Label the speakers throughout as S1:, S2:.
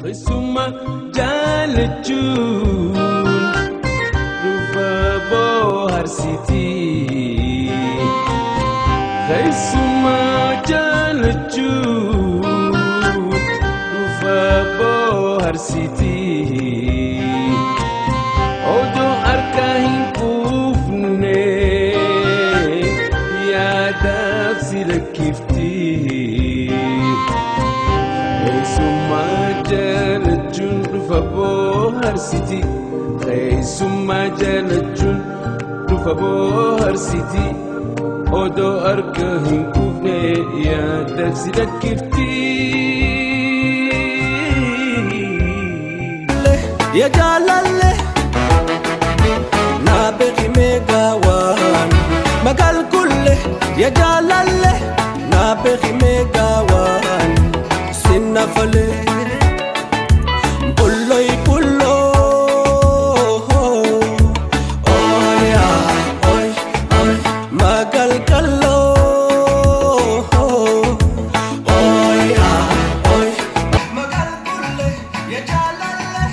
S1: Keessummaa jaalachuun dhufa bohaarsitii. Keessummaa jaalachuun dhufa bohaarsitii. Odoo harka hin quufne yaadaaf si lakkiftii. Keessummaa jaalachuun dhufa bohaarsitii. Keessummaa jaalachuun dhufa bohaarsitii. Odoo harka hin quufne yaadaaf si lakkiftii.
S2: Ya jalalle na beeki meegaawaan magaal kulle ya jalalle na beeki meegaawaan sinna falee bulloi bulloo oy oy oy magaal kalloo oy oy magaal kulle ya jalalle.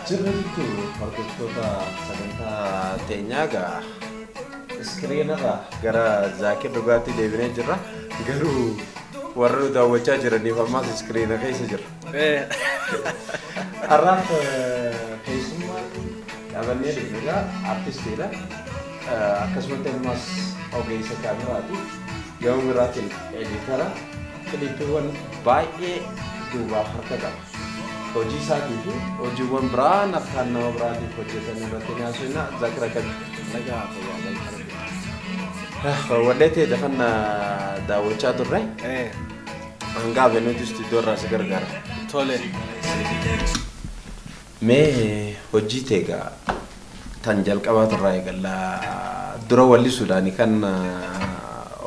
S3: Jirra jirtu hordoftoota sagantaa teenyaa egaa iskiriinarra gara Zaakir Dhugaatti deebinee jirra. Garuu warra nu daawwachaa jiraniif ammaas iskiriina keessa jirra. Har'aaf keessummaa qabannee dhufne egaa artistiidha. Akkasumatti ammas ogeessa kaameraati. Gama biraatiin editara. Kiliippiiwwan baay'ee duubaaf harka qaba. Hojii isaatii fi hojiiwwan biraan akkaan nama biraatiif hojjetan irratti ni haasofna. Zaakir akkami?
S4: Nagaa fayyaa galata.
S3: Wallee ta'e kan daawwachaa turre. Hanga nuti istuudiyoo irraa si gargaara.
S4: Tole.
S3: Mee hojii ta'e egaa tan jalqabaa turraa eegalla. Dura wallisuudhaani kan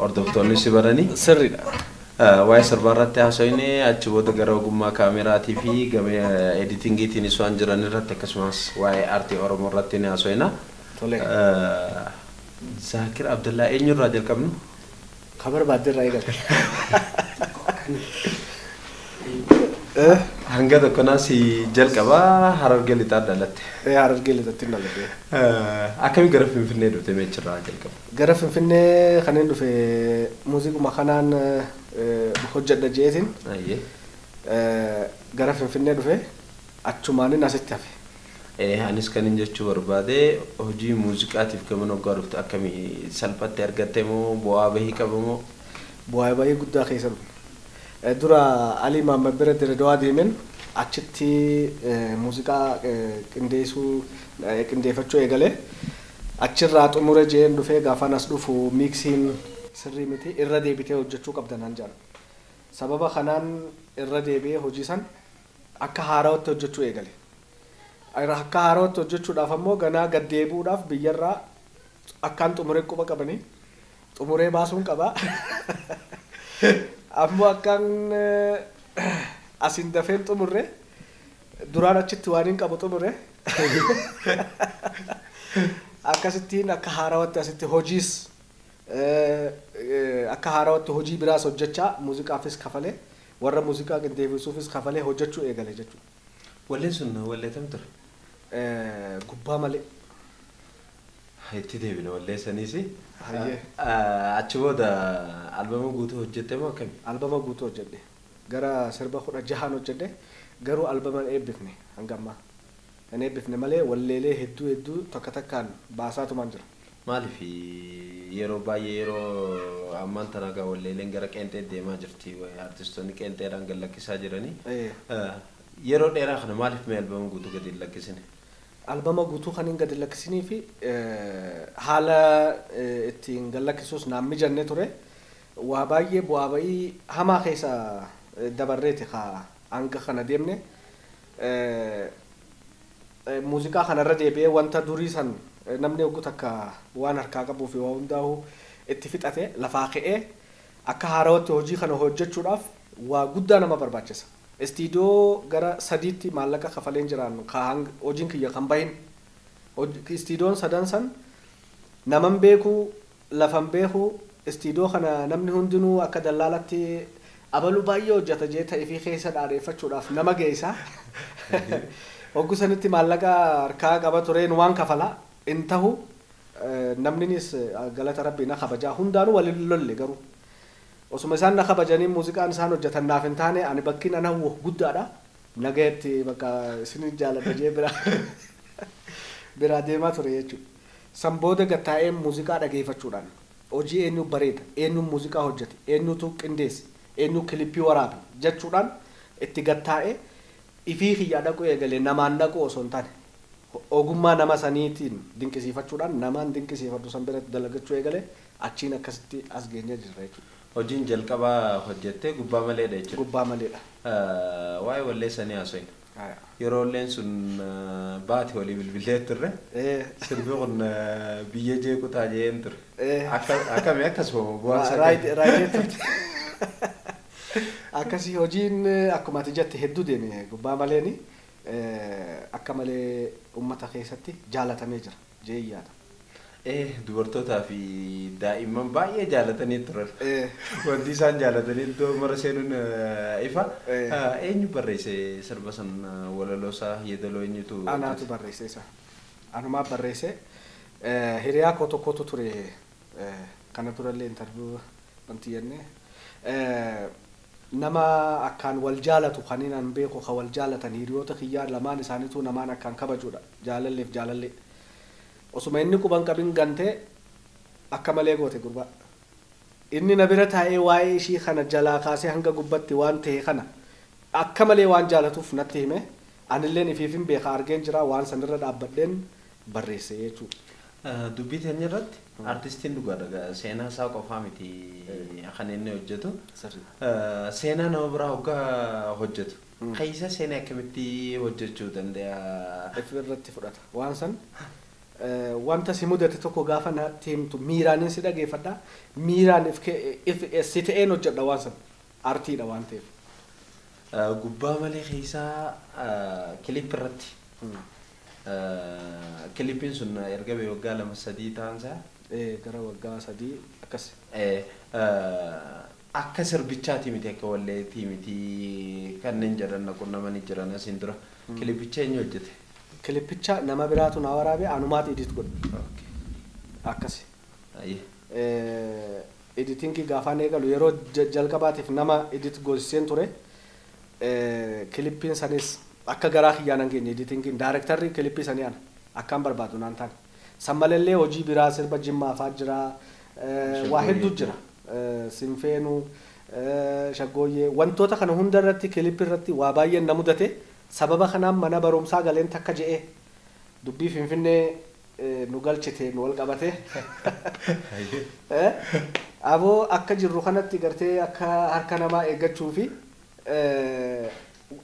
S3: hordoftoonni si baranii.
S4: Sirriidha.
S3: Waa'ee sirbaa irratti haasofne achi booda gara ogummaa kaameraatii fi gama editingiitiinis waan jiran irratti akkasumas waa'ee aartii Oromoo irratti ni haasofna.
S4: Tole.
S3: Zaakir Abdallaa eenyurraa jalqabnu?
S4: Kan barbaadde irraa eegalte.
S3: Hanga tokko naas jalqabaa Harargee Lixaa dhalatte.
S4: Harargee Lixaatti hin dhaladhe.
S3: Akkami gara Finfinnee dhufte meechirraa jalqaba?
S4: Gara Finfinnee kan inni dhufe muuziquma kanaan hojjedha jeetiin gara Finfinnee dhufe achumaanin asitti hafe.
S3: Anis kan hin jechuu barbaade hojii muuziqaatiif gama hoggaa dhufte akkamii salphatti argatte moo bu'aa bahii qaba moo?
S4: Bu'aa bahii guddaa keessa dhufne. Dura Alii Maammed bira Dirredawaa deemeen achitti muuziqaa qindeessuu qindeeffachuu eegale. Achirraa xumure jeen dhufee gaafan as dhufu miiksiin sirrii miti irra deebitee hojjechuu qabda naan jedhan. Sababa kanaan irra deebi'ee hojii san akka haaraatti hojjechuu eegale. Akka haaraatti hojjechuudhaaf ammoo ganaa gad deebi'uudhaaf biyyarraa akkaan xumuree quba qabanii xumuree baasuun qaba. Ammoo akkaan asin dafeen xumurre duraan achitti waan hin qabu xumurre akkasittiin akka haaraatti asitti hojiis akka haaraatti hojii biraas hojjechaa muuziqaafis kafalee warra muuziqaa qindeessuufis kafalee hojjechuu eegale jechuudha.
S3: Walleen sun wallee kam ture?
S4: Gubbaa malee.
S3: Itti deebina wallee saniis. Achi booda albama guutuu hojjette moo akkami?
S4: Albama guutuu hojjedhe. Gara sirba 16 hojjedhe garuu albama hin eebbifne hanga ammaa. Hin eebbifne malee walleelee hedduu hedduu takka takkaan baasaatumaan jira.
S3: Maaliif yeroo baay'ee yeroo ammaan tana egaa walleeleen gara qeenxee deemaa jirti artistoonni qeenxeedhaan gad lakkisaa jiranii. Yeroo dheeraa kana maaliif mee albama guutuu gadi hin lakkisine?
S4: Albama guutuu kan hin gadi lakkisinii fi haala ittiin gad lakkisuus naan mijanne ture. Waa baay'ee bu'aa ba'ii hamaa keessa dabarreeti hanga kana deemne. Muuziqaa kanarra deebi'ee wanta durii san namni hogguu takka waan harkaa qabuu fi waa hundaa'u itti fixate lafaa ka'ee akka haarawatti hojii kana hojjechuudhaaf waa guddaa nama barbaachisa. Istiidiyoo gara sadiitti maallaqa kafaleen jiraan hojiin kiyya kan bahin. Istiidiyoon sadan san naman beekuu lafan beekuu istiidiyoo kana namni hundinuu akka dallaalatti abaluu baay'ee hojjeta jee ta'ee fi keessa dhaadheeffachuudhaaf nama geessa. Hoggu sanitti maallaqa harkaa qaba tureen waan kafala in tahu namninis galata rabbii na kabajaa hundaanuu waliin lolle garuu. Osuma isaan na kabajanii muuziqaan isaan hojjetan naaf hin taane ani bakkiin ana hawwu guddaadha. Nagayetti bakka isin jaaladha jee biraa deemaa ture jechuudha. San booda gattaa'ee muuziqaa dhageeffachuudhaan hojii eenyu bareeda, eenyu muuziqaa hojjete, eenyutu qindeesse, eenyu kilippii waraabe jechuudhaan itti gattaa'ee ifii kiyyaa dhaquu eegalee namaan dhaquu osoo hin taane ogummaa nama saniitiin dinqisiifachuudhaan namaan dinqisiifadhu san biratti dalagachuu eegalee achiin akkasitti as geenyee jirra jechuudha.
S3: Hojiin jalqabaa hojjettee gubbaa maleedha jechuudha.
S4: Gubbaa maleedha.
S3: Waa'ee wallee sanii haasofna. Yeroo walleen sun baate walii bilbilee turre. Sirbi kun biyya jeequ ta'a jeen ture. Akkamii akkasuma bu'aan isaa.
S4: Raayitee turte. Akkasii hojiin akkuma ati jette hedduu deeme gubbaa maleeni akka malee uummata keessatti jaalatamee jira jee yaada.
S3: Dubartootaa fi daa'imman baay'ee jaalatanii turan. Wanti isaan jaalatanii iddoo mara seenuun ifa. Eenyu barreesse sirba san walaloo isaa yeedaloo eenyutu?
S4: Anaatu barreesse isa. Anumaa barreesse. Hiriyaa koo tokkotu ture kana durallee intarviiyuu wanti jennee. Nama akkaan wal jaalatu kan inni an beeku kan wal jaalatan hiriyoota kiyyaa lamaan isaaniitu namaan akkaan kabajuudha. Jaalalleef jaalallee. Osuma inni quban qabin gantee akka malee goote gurbaa. Inni na bira taa'ee waa'ee ishii kana jalaa kaasee hanga gubbatti waan ta'e kana akka malee waan jaalatuuf natti hime anilleen ifiifin beekaa argeen jira waan sanirra dhaabbadheen barreesse jechuudha.
S3: Dubbii teenya irratti artistiin dhugaadha seenaa isaa qofaa miti kan inni hojjetu. Seenaa nama biraa hoggaa hojjetu. Keessa seenaa akkamitti hojjechuu danda'a?
S4: Irratti fudhata waan san. Wanta si mudate tokko gaafa natti himtu miiraanin si dhageeffadha. Miiraan si ta'een hojjedha waan san artiidha waan ta'eef.
S3: Gubbaa malee keessaa kilip irratti. Kilippiin sun erga ba'e waggaa 2-3 ta'ansaa?
S4: Gara waggaa 3 akkas.
S3: Akka sirbichaati miti akka walleetii miti kanneen jedhan qunnamanii jiran asiin dura. Kilippicha eenyu hojjete?
S4: Kilippicha nama biraatu na waraabe anumaatu edit godhe. Akkasi. Editingii gaafaan eegalu yeroo jalqabaatiif nama edit goosiseen ture. Kilippiin sanis akka garaa kiyyaan hin geenye editingiin daayirektarri kilippii sanii ana akkaan barbaadu naan taane. San malallee hojii biraa sirba jimmaa fa'aa jira waa hedduu jira. Sinfeenuu shaggooyyee wantoota kana hunda irratti kilippii irratti waa baay'een na mudate. Sababa kanaan mana barumsaa galeen takka je'ee dubbii Finfinnee nu galchite nu wal qabate. Aboo akka jirru kanatti gartee akka harka namaa eeggachuu fi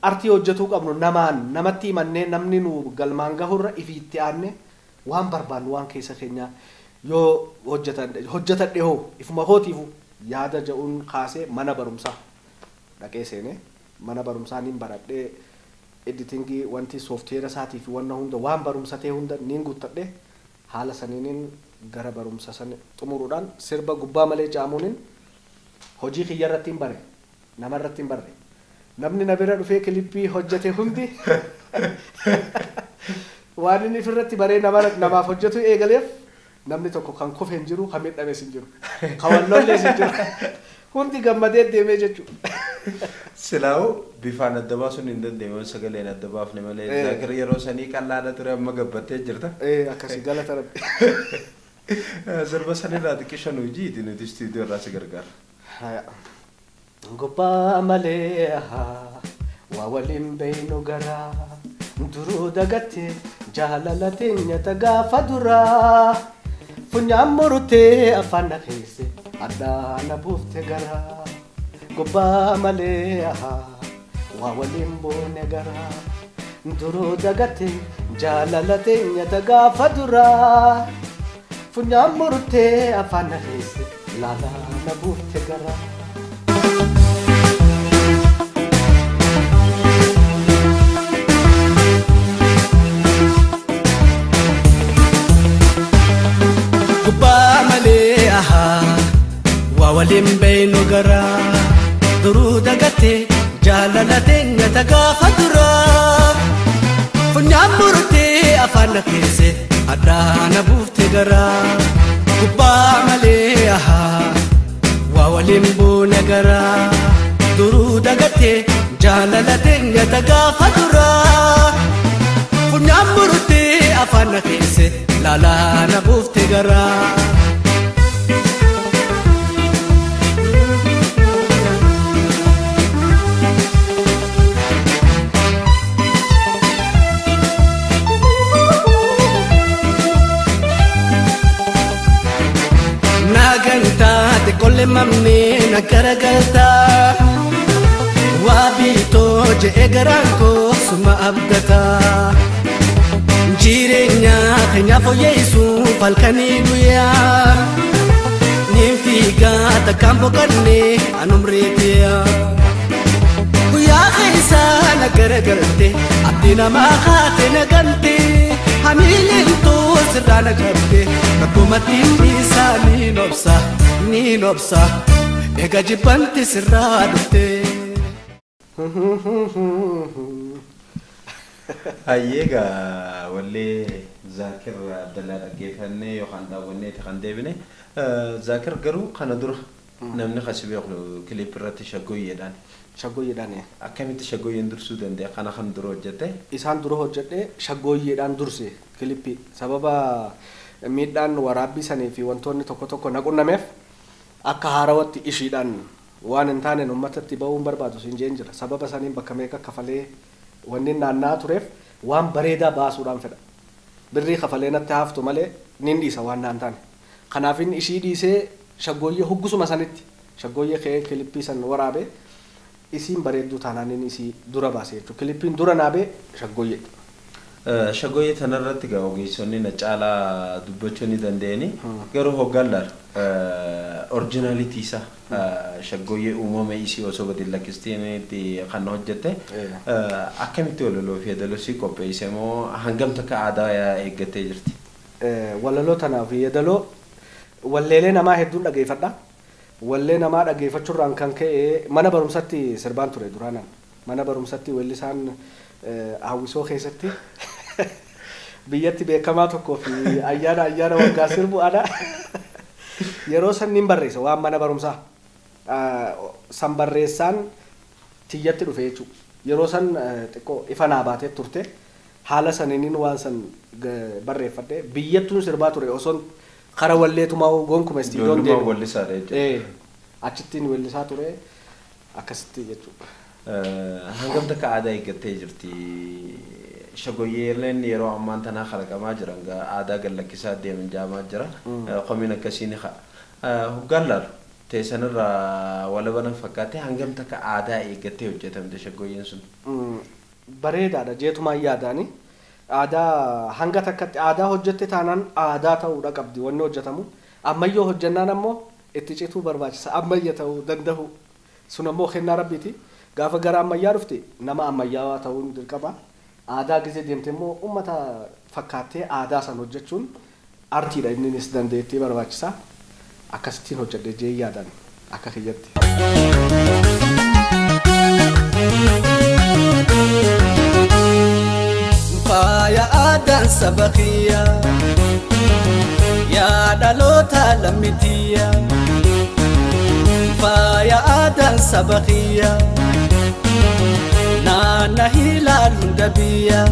S4: artii hojjetuu qabnu namaan namatti himannee namni nu galmaan gahurra ifiitti aanne waan barbaannu waan keessa keenyaa yoo hojjetadhe hoo ifuma kootiifu yaada ja'uun kaasee mana barumsaa dhaqee seenee mana barumsaa niin baradhee. Editingii wanti sooftiweera isaatii fi wanna hunda waan barumsa ta'e hunda niin guuttadhe haala saniinin gara barumsa san xumuruudhaan sirba gubbaa malee caamuunin hojii kiyya irratti hin bare nama irratti hin barre namni na bira dhufee kilippii hojjete hundi waan inni ofirratti baree namaaf hojjetu eegaleef namni tokko kan kufe hin jiru kan miidhames hin jiru kan wallollees hin jiru hundi gammadee deemee jechuudha.
S3: Silaa'u bifaan adda baasuun hin dandeenye sagaleen adda baafne malee Zaakir yeroo sanii qal'aadha ture amma gabbattee jirta.
S4: Akkasii galata rabbi.
S3: Sirba sanirraa xiqqisha nu jiiti nuti istiidiyoo irraa si gargaara.
S4: Gubbaa malee waa waliin beeynu garaa duruu dagatte jaalala teenya gaafa duraa funyaan murtee afaan na keesse addaana buufte garaa. Gubbaa malee waa waliin boone garaa duruu dagatte jaalala teenya gaafa duraa funyaan murtee afaan na keesse laalaana buufte garaa.
S2: Waliin beeynu garaa duruu dagatee jaalala teenya gaafa duraa funyaan murtee afaan na keesse addaana buufte garaa gubbaa malee ahaa waa waliin buune garaa duruu dagatee jaalala teenya gaafa duraa funyaan murtee afaan na keesse laalaana buufte garaa. Kolle mamne na garagalta waabitoo je'e garaan koo suma abdata jireenya keenya fooyyessuuf halkanii guyyaa niin fiigaa takkaan boqonne anum reetiyaa guyyaa keessa na garagalte abdii namaa kaate na gante hamiileen too sirraa na qabde bakkumatti isaa niin obsa. Niin obsa eega jibbanti sirraa dhufte.
S3: Hayyeegaa wallee Zaakir Abdallaa dhaggeeffannee yookaan daawwannee kan deebine Zaakir garuu kana dura namni kasi beeku kiliip irratti shaggooyyeedhaan.
S4: Shaggooyyeedhaan.
S3: Akkamitti shaggooyyeen dursuu danda'a kana kan dura hojjette?
S4: Isaan dura hojjedhe shaggooyyeedhaan durse kilippii sababa miidhaan waraabbii sanii fi wantoonni tokko tokko na qunnameef akka haarawatti ishiidhaan waan hin taaneen uummatatti ba'uun barbaadu siin jeen jira. Sababa saniin bakka meeqa kafalee wanni naanna'aa tureef waan bareedaa baasuudhaan fedha. Birrii kafalee natti haftu malee nin dhiisa waan naan taane. Kanaaf inni ishii dhiisee shaggooyyee huggisuma sanitti shaggooyyee ka'ee kilippii san waraabee isiin bareedduu taanaan inni isii dura baase jechuudha. Kilippiin dura naabee shaggooyyee.
S3: Shaggooyyee tanarratti egaa ogeessonni na caalaa dubbachuu ni danda'ani. Garuu hoggaan laala orjinaalitii isaa shaggooyyee uumama isii osoo gadi lakkisteenitti kan hojjette akkamitti walaloo fi yeedaloo sii qopheesse moo hangam takka aadaa eeggattee jirti?
S4: Walaloo tanaaf yeedaloo walleelee namaa hedduun dhageeffadha. Wallee namaa dhageeffachuurraan kan ka'e mana barumsatti sirbaan ture duraanaan. Mana barumsatti weellisaan hawwisoo keessatti biyyatti beekamaa tokkoo fi ayyaana ayyaana waggaa sirbu ana yeroo san nin barreessa waan mana barumsaa san barreessaan tiyyatti dhufe jechuudha. Yeroo san xiqqoo ifa naa baatee turte haala saniin waan san barreeffadhe biyyattuun sirbaa ture osoon kara walleetumaa gonkuma istiidoon
S3: deemu. Weellisaadha jechuudha.
S4: Achittiin weellisaa ture akkasitti jechuudha.
S3: Hangam takka aadaa eeggattee jirti. Shaggooyyeeleen yeroo ammaan tanaa kalaqamaa jiran aadaa gad-lakkisaa deeman jaamaa jira. Komiin akkasii ni ka'a. Hoggaan laalu teessanirraa walaba fakkaatee hangam takka aadaa eeggattee hojjetamte shaggooyyeen sun?
S4: Bareedaadha jeetumaan yaadaani. Aadaa hanga takkatti aadaa hojjette taanaan aadaa ta'uudha qabdi wanni hojjetamu. Ammayyoo hojjennaan ammoo itti cituu barbaachisa ammayya ta'uu danda'u. Sun ammoo kennaa rabbiiti. Gaafa gara ammayyaa dhufte nama ammayyaawaa ta'uun dirqama. Aadaa gisee deemte immoo uummata fakkaattee aadaa san hojjechuun artiidha innis dandeettii barbaachisa. Akkasittiin hojjedhe jee yaadaan akka kiyyatti.
S2: Faaya aadaan saba kiyyaa yaa dhaloota lammitiyyaa. Faaya aadaan saba kiyyaa. Naanna hilaaluun dabiyyaa.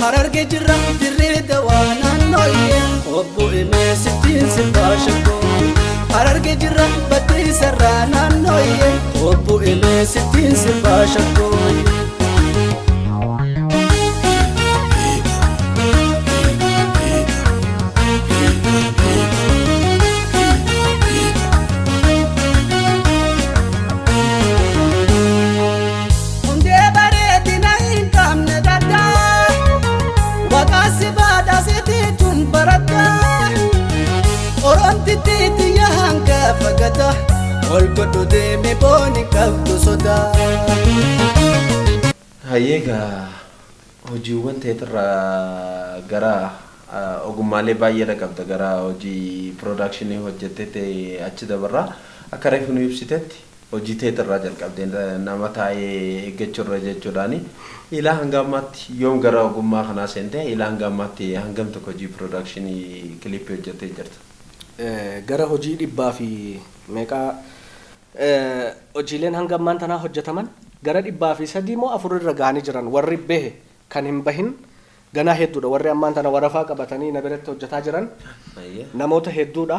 S2: Hararge jirra dirree dawaa naannooyee obbo Emeesittiin sirbaa shaggoo. Hararge jirra baddii sarraa naannooyee obbo Emeesittiin sirbaa shaggoo. Ol godhu deeme booni qabdu sodaa.
S3: Hayyeegaa hojiiwwan teetirraa gara Ogummaalee baay'eedha qabda gara hojii piroodakshinii hojjettee achi dabarraa akka reefu nu ibsitetti hojii teetirraa jalqabdee nama taa'ee eeggachuurra jechuudhaani. Ilaa hanga ammaatti yoom gara ogummaa kanaa seente? Ilaa hanga ammaatti hangam tokko hojii piroodakshinii kilippii hojjettee jirta?
S4: Gara hojii dhibbaa fi meeqaa hojiileen hanga ammaan tanaa hojjetaman gara 103 moo 4 irra gahanii jiran warri bahe kan hin bahin ganaa hedduudha warri ammaan tana warafaa qabatanii na biratti hojjetaa jiran namoota hedduudha.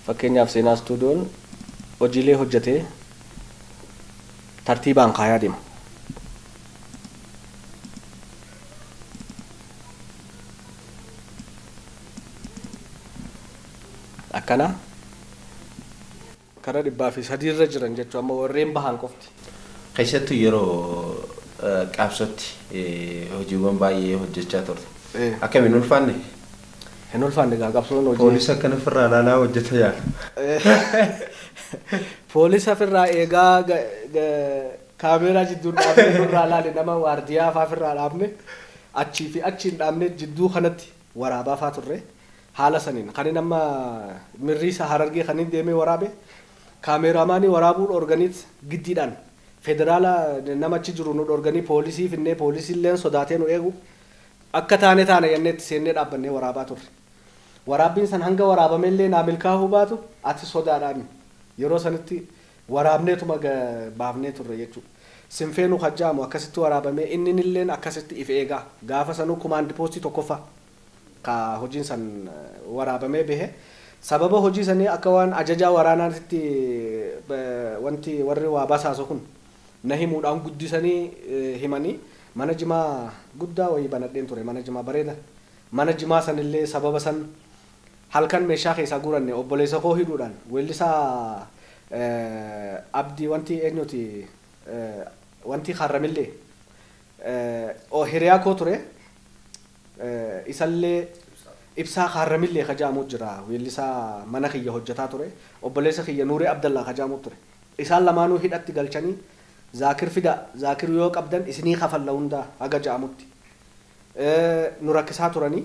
S4: Fakkeenyaaf Seenaa Istuudiyoon hojiilee hojjetee tartiibaan kaayaa deema. Akkana karaa 103 irra jiran jechuun amma warreen bahan qofti.
S3: Keessattuu yeroo qabsootti hojiiwwan baay'ee hojjechaa turte. Akkamiin ulfaanne?
S4: Hin ulfaanne gaa qabsoon hojii.
S3: Poolisa akkana ofirraa ilaalaa hojjeta yaala.
S4: Poolisa ofirraa eegaa kaameeraa jidduun dhaabne nurraa ilaale nama waardiyaa fa'aa ofirraa dhaabne achii fi achiin dhaabne jidduu kanatti waraabaa fa'aa turre. Haala saniin kan inni amma mirriisa Harargee kan inni deemee waraabe kaameeraamaanii waraabuu dhoorganiit giddiidhaan federaala nama achi jiru nu dhoorganii poolisii finnee poolisiilleen sodaatee nu eegu akka taane taane jenneetti seennee dhaabbannee waraabaa turre. Waraabbiin san hanga waraabamellee naa milkaa'uu baatu ati sodaadhaan yeroo sanitti waraabneetuma baafnee turre jechuudha. Sinfeenuu hajjaamu akkasitti waraabamee inni illeen akkasitti if eegaa gaafa sanuu kumaandi poostii tokkoffaa ka hojiin san waraabamee bahe sababa hojii sanii akka waan ajajaa waraanaatti wanti warri waa basaasu kun na himuudhaan guddisanii himanii mana jimaa guddaa wayii banadheen ture mana jimaa bareeda mana jimaa sanillee sababa san halkan meeshaa keessaa guuranne obboleessa koo hidhuudhaan weellisaa Abdii wanti eenyuti wanti harramillee hiriyaa koo ture isallee ibsaa harramillee kajaamu jira weellisaa mana kiyya hojjetaa ture obboleessa kiyya Nuuree Abdallaa kajaamu ture isaan lamaanuu hidhatti galchanii Zaakir fida Zaakir yoo qabdan isinii kafalla hunda haga ja'amutti nu rakkisaa turanii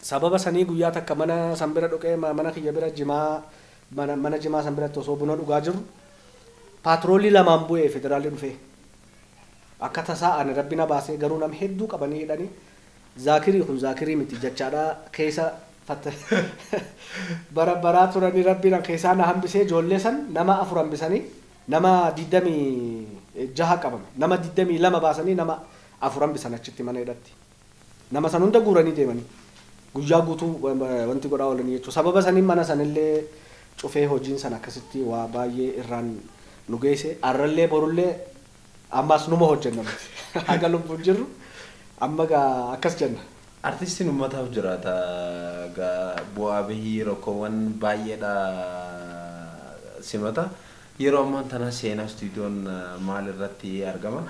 S4: sababa sanii guyyaa takka mana san bira dhuqee mana kiyya bira jimaa mana jimaa san biratti osoo buna dhugaa jirru paatroolii lamaan bu'ee federaalli dhufee akka tasaa ani rabbi na baasee garuu nam hedduu qabanii hidhanii Zaakirii kun Zaakirii miti jechaadha keessa bara baraa turanii rabbi na keessaa na hambisee ijoollee san nama 4 hambisanii nama 26 qabame nama 22 baasanii nama 4 hambisan achitti mana hidhatti nama san hunda guuranii deemanii guyyaa guutuu wanti godhaa oolanii jechuudha sababa saniin mana sanillee cufee hojiin san akkasitti waa baay'ee irraan nu geesse arrallee borullee ammas numa hojjenna nuti haga lubbuun jirru amma gaa akkas jenna.
S3: Artistiin uummataaf jiraata gaa bu'aa bahii rakkoowwan baay'eedha simata. Yeroo ammaan tana Seenaa Istuudiyoon maal irratti argama?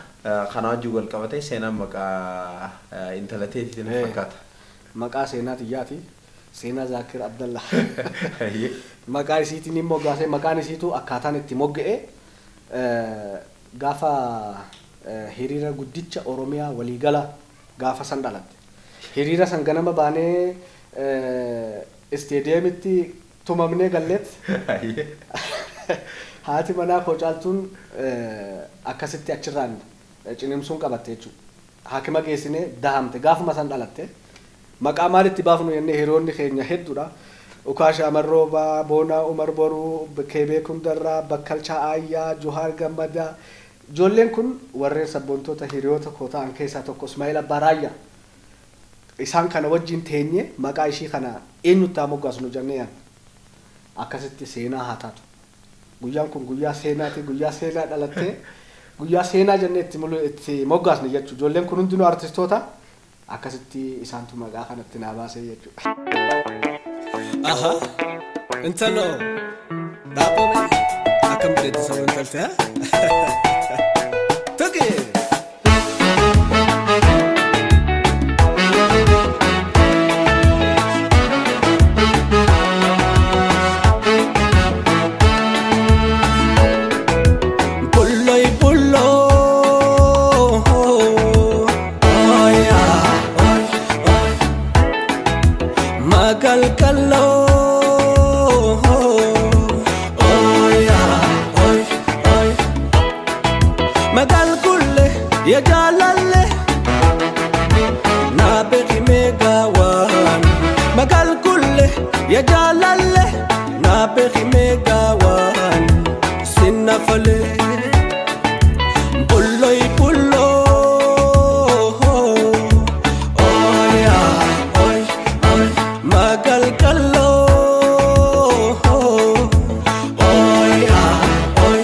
S3: Kana wajjin wal qabatee seenaan maqaa intala teetiitiin fakkaata.
S4: Maqaa Seenaa xiyyaati. Seenaa Zaakir Abdallaa. Maqaa isiitiin ni moggaasee maqaan isiitu akkaataan itti mogga'e gaafa hiriira guddicha Oromiyaa waliigala gaafa san dhalatte. Hiriira san ganama baanee isteediyeemitti tumamnee galleet. Haati manaa koo caaltuun akkasitti achirraan ciniinsuun qabatte jechuudha. Haakima geessinee dahamte gaafuma san dhalatte. Maqaa maalitti baafnu jennee hiriyoonni keenya hedduudha. Ukaasha Amarroobaa, Boonaa Umar Boruu, Keebee Kundarraa, Bakkalchaa Aayyaa, Johaar Gammadaa. Ijoolleen kun warreen sabboontoota hiriyoota koo ta'an keessaa tokko Ismaa'eel Abbaa Raayyaa. Isaan kana wajjin teenye maqaa ishii kana eenyutti haa moggaasnu jennee yaadne. Akkasitti Seenaa haa taatu. Guyyaan kun guyyaa seenaati, guyyaa seenaa dhalattee guyyaa seenaa jennee itti moggaasne jechuudha. Ijoolleen kun hundinuu artistoota akkasitti isaantu maqaa kanatti naa baasee jechuudha. Aha, intalo dhaabame akkam bareeddi sababa intaltee haa? Tuqi!
S2: Bulloi bulloi, ay Magal kallo oya oy oy Magal kulle ya jalalle na beeki megawan Magal kulle ya jalalle na beeki megawan Sinafale Pulloy pullo oya oy oy Magal kallo oya oy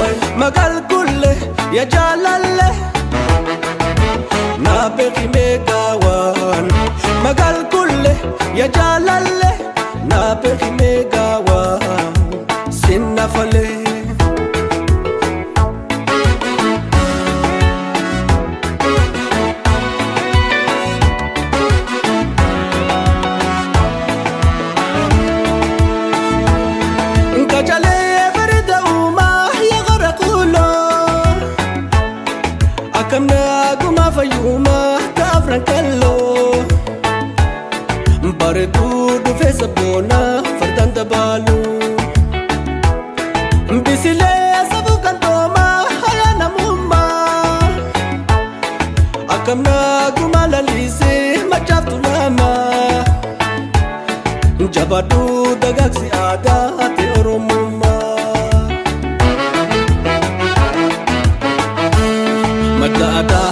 S2: oy Magal kulle ya jalalle na beeki megawan Magal kulle ya jalalle na beeki megawan Sinafale Akamna guma fayuma tafran kallo Baredu dufe sabona fardan dabalu Bisile sabu kantoma hayana mumma Akamna guma lalise machaftu lama Jabadu dagaksi ada te oromumma Madda ada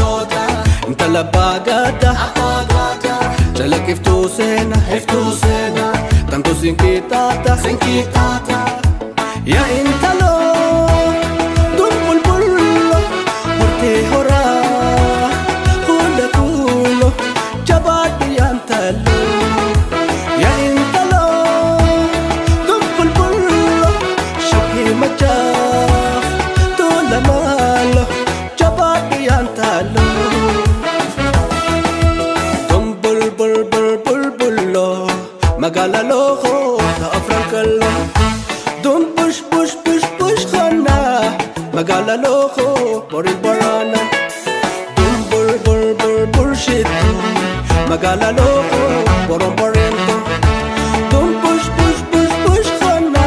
S2: hoda intala bagada Jalak iftu sena tanto sinkitata Ya intalo dumbul bullo murte hora hunda kulo jabadu yantalo Ya intalo dumbul bullo shukhi majaf tola malo jabadu yantalo Dumbul bul bul bul bullo Magala loho ta afrankallo Dum push push push push khana Magala loho borin borana Dum bul bul bul bullshit Magala loho boron borento Dum push push push push khana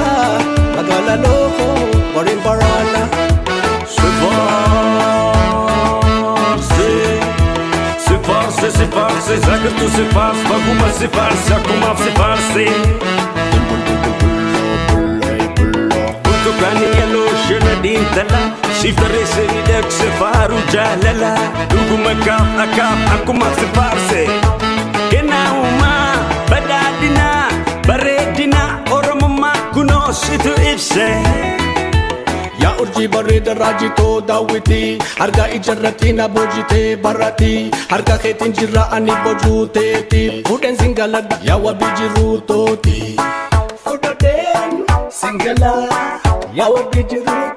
S2: Magala loho borin borana
S1: Se farse, zakrtu se fars, baguma se fars, akumaaf se farse. Burtukaani yellow shena diintala, siif tarreesse miidhagse faaru jaalala. Dhuguma kaaf akaaf akkumaaf se farse. Kennaa uumaa badhaadhinaa bareedinaa Oromummaa kunoo situ ibse.
S2: Ya urjii bareeda raajitoo daawwitii harka ijarratti na boojitee barratii harka keetiin jirra ani bojuuteeti fuudheen singaladha yaa wabii jiruutooti. Fudhadheen singalaa yaa wabii jiruutooti.